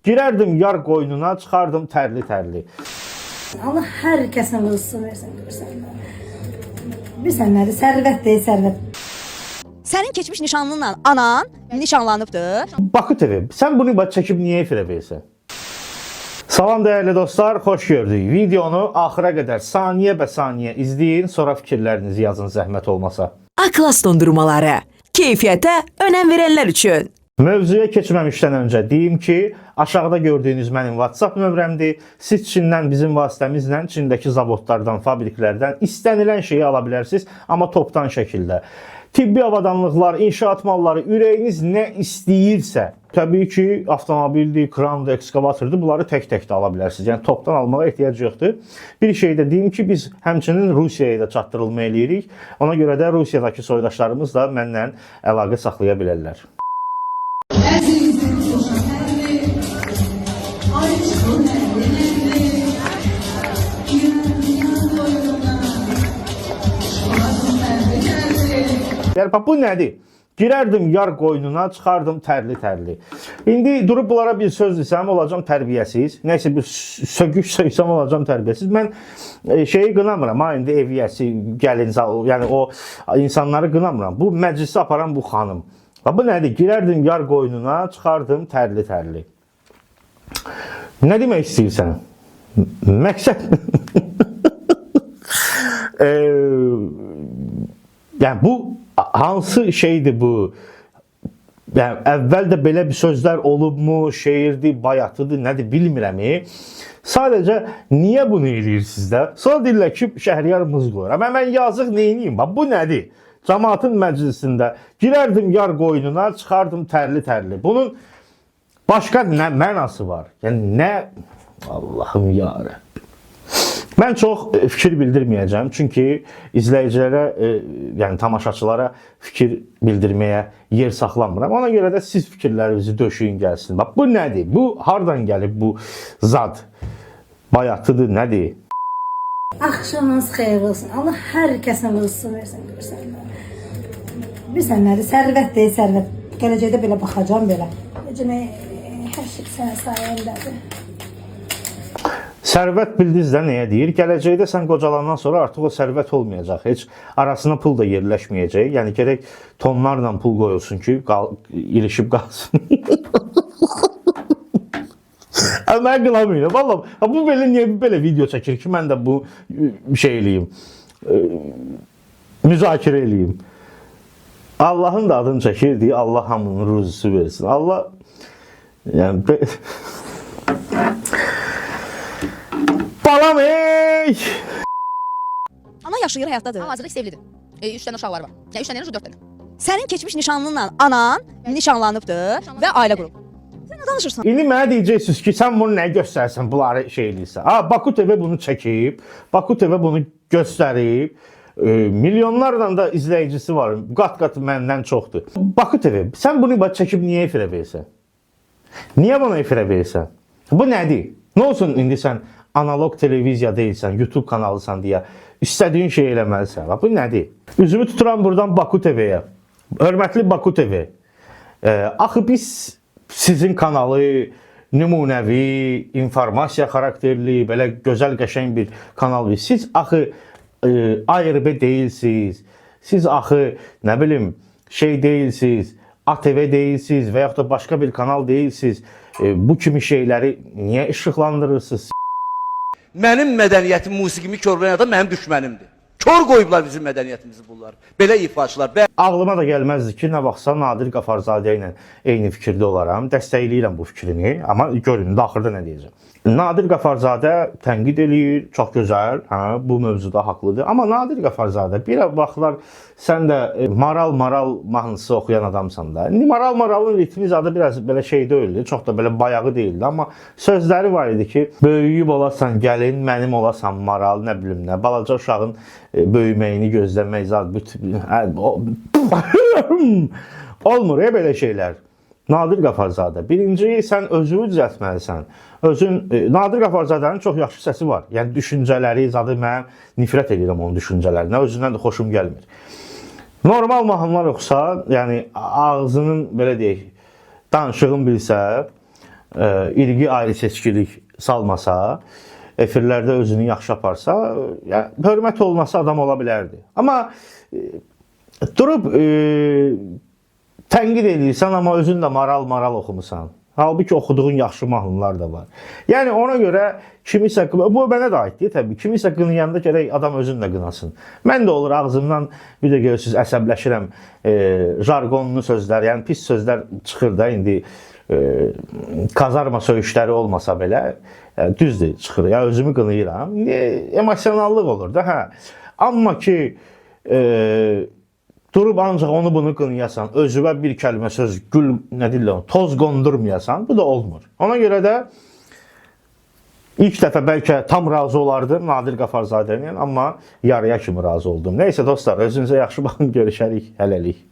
Girərdim yar qoynuna, çıxardım tərli-tərli. Allah hər kəsin rızqını versin, görsən. Bilirsən nədir? Sərvət deyil, sərvət. Sənin keçmiş nişanlınla anan nişanlanıbdı. Bakı TV, sən bunu bax çəkib niyə efirə verirsən? Salam dəyərli dostlar, xoş gördük. Videonu axıra qədər saniyə bə saniyə izləyin, sonra fikirlərinizi yazın zəhmət olmasa. A-klass dondurmaları. Keyfiyyətə önəm verənlər üçün. Mövzuya keçməmişdən öncə deyim ki, aşağıda gördüyünüz mənim WhatsApp nömrəmdir. Siz Çindən bizim vasitəmizlə Çindəki zavodlardan, fabriklərdən istənilən şeyi ala bilərsiniz, amma topdan şəkildə. Tibbi avadanlıqlar, inşaat malları, ürəyiniz nə istəyirsə, təbii ki, avtomobildir, krandır, ekskavatordur, bunları tək-tək də ala bilərsiniz. Yəni topdan almağa ehtiyac yoxdur. Bir şey də deyim ki, biz həmçinin Rusiyaya da çatdırılma eləyirik. Ona görə də Rusiyadakı soydaşlarımız da mənlə əlaqə saxlaya bilərlər. Əzizim Xoşəmərli, Ayşə Nərli, Girəm qoynuna, Nərli, Nərli. Yəni bax bu nədir? Girərdim yar qoynuna, çıxardım tərli-tərli. İndi durub bunlara bir söz desəm olacam tərbiyəsiz. Nəsə bir söküş söysəm olacam tərbiyəsiz. Mən şeyi qınamıram ha indi ev yiyəsi, gəlin, yəni o insanları qınamıram. Bu məclisi aparan bu xanım. Bax bu nədir? Girərdim yar qoynuna, çıxardım tərli-tərli. Nə demək istəyirsən? Məqsəd yəni bu hansı şeydir bu? Yəni əvvəl də belə bir sözlər olubmu, şeirdir, bayatıdır, nədir bilmirəm. Sadəcə niyə bunu eləyirsiniz də? Sonra deyirlər ki, Şəhriyar mız qoyur. Amma mən yazıq neyniyim? Bax bu nədir? Camaatın məclisində girərdim yar qoynuna, çıxardım tərli-tərli. Bunun başqa nə mənası var? Yəni nə Allahım ya Rəbbim. Mən çox fikir bildirməyəcəm, çünki izləyicilərə, yəni tamaşaçılara fikir bildirməyə yer saxlamıram. Ona görə də siz fikirlərinizi döşəyin gəlsin. Bax bu nədir? Bu hardan gəlib bu zad? Bayatıdır, nədir? Axşamınız xeyir olsun. Allah hər kəsin rızqını versin, görsən. Bilirsən nədir? Sərvət deyil, sərvət. Gələcəkdə belə baxacam belə. Necə hər şey sənin sayəndədir. Sərvət bildiniz də nəyə deyir? Gələcəkdə sən qocalandan sonra artıq o sərvət olmayacaq. Heç arasına pul da yerləşməyəcək. Yəni gərək tonlarla pul qoyulsun ki, ilişib qalsın. Mən qılamayım. Vallahi ha, bu belə niyə belə video çəkir ki, mən də bu şey eləyim. Müzakirə eləyim. Allahın da adını çəkir deyə Allah hamının ruzusu versin. Allah yəni Balam ey! Ana yaşayır, həyatdadır. Hal-hazırda ikisi evlidir. 3 dənə uşaqları var. Yəni 3 dənə, 4 dənə. Sənin keçmiş nişanlınla anan nişanlanıbdı və ailə qurub. Sən nə danışırsan? İndi mənə deyəcəksiniz ki, sən bunu nə göstərsən, bunları şey eləyirsən. Ha, Baku TV bunu çəkib, Baku TV bunu göstərib, milyonlarla da izləyicisi var. Qat-qat məndən çoxdur. Baku TV, sən bunu bax çəkib niyə efirə verirsən? Niyə bunu efirə verirsən? Bu nədir? Nə olsun indi sən analog televiziya deyilsən, YouTube kanalısan deyə istədiyin şeyi eləməlisən. Bax, bu nədir? Üzümü tuturam buradan Baku TV-yə. Hörmətli Baku TV. Axı biz sizin kanalı nümunəvi, informasiya xarakterli, belə gözəl qəşəng bir kanal biz. Siz axı ARB deyilsiz. Siz axı nə bilim şey deyilsiz, ATV deyilsiz və yaxud da başqa bir kanal deyilsiz. Bu kimi şeyləri niyə işıqlandırırsınız? Mənim mədəniyyətim, musiqimi korlayan adam mənim düşmənimdir. Kor qoyublar bizim mədəniyyətimizi bunlar. Belə ifaçılar. Ağlıma da gəlməzdi ki, nə vaxtsa Nadir Qafarzadə ilə eyni fikirdə olaram. Dəstəkləyirəm bu fikrini, amma görün indi axırda nə deyəcəm. Nadir Qafarzadə tənqid eləyir, çox gözəl, hə, bu mövzuda haqlıdır. Amma Nadir Qafarzadə bir vaxtlar sən də maral-maral mahnısı oxuyan adamsan da. İndi maral-maralın ritmi zadı biraz belə şey deyildi, çox da belə bayağı deyildi, amma sözləri var idi ki, böyüyüb olasan gəlin, mənim olasan maral, nə bilim nə, balaca uşağın böyüməyini gözləmək zad bütün hə, olmur ya belə şeylər. Nadir Qafarzadə. Birinci, sən özünü düzəltməlisən. Özün Nadir Qafarzadənin çox yaxşı səsi var. Yəni düşüncələri, zadı mən nifrət edirəm onun düşüncələrinə. Özündən də xoşum gəlmir. Normal mahnılar oxusa, yəni ağzının belə deyək, danışığın bilsə, irqi ayrı seçkilik salmasa, efirlərdə özünü yaxşı aparsa, yəni hörmət olunası adam ola bilərdi. Amma durub tənqid eləyirsən, amma özün də maral-maral oxumusan. Halbuki oxuduğun yaxşı mahnılar da var. Yəni ona görə kimisə bu mənə də aiddir təbii. Kimisə qınayanda gərək adam özünü də qınasın. Mən də olur ağzımdan bir də görürsüz əsəbləşirəm. Jargonlu sözlər, yəni pis sözlər çıxır da indi kazarma söyüşləri olmasa belə düzdür çıxır. Ya özümü qınayıram. İndi emosionallıq olur da, hə. Amma ki durub ancaq onu bunu qınayasan, özünə bir kəlmə söz, gül, nə deyirlər, onu, toz qondurmayasan, bu da olmur. Ona görə də ilk dəfə bəlkə tam razı olardım Nadir Qafarzadənin, amma yarıya kimi razı oldum. Nəysə dostlar, özünüzə yaxşı baxın, görüşərik hələlik.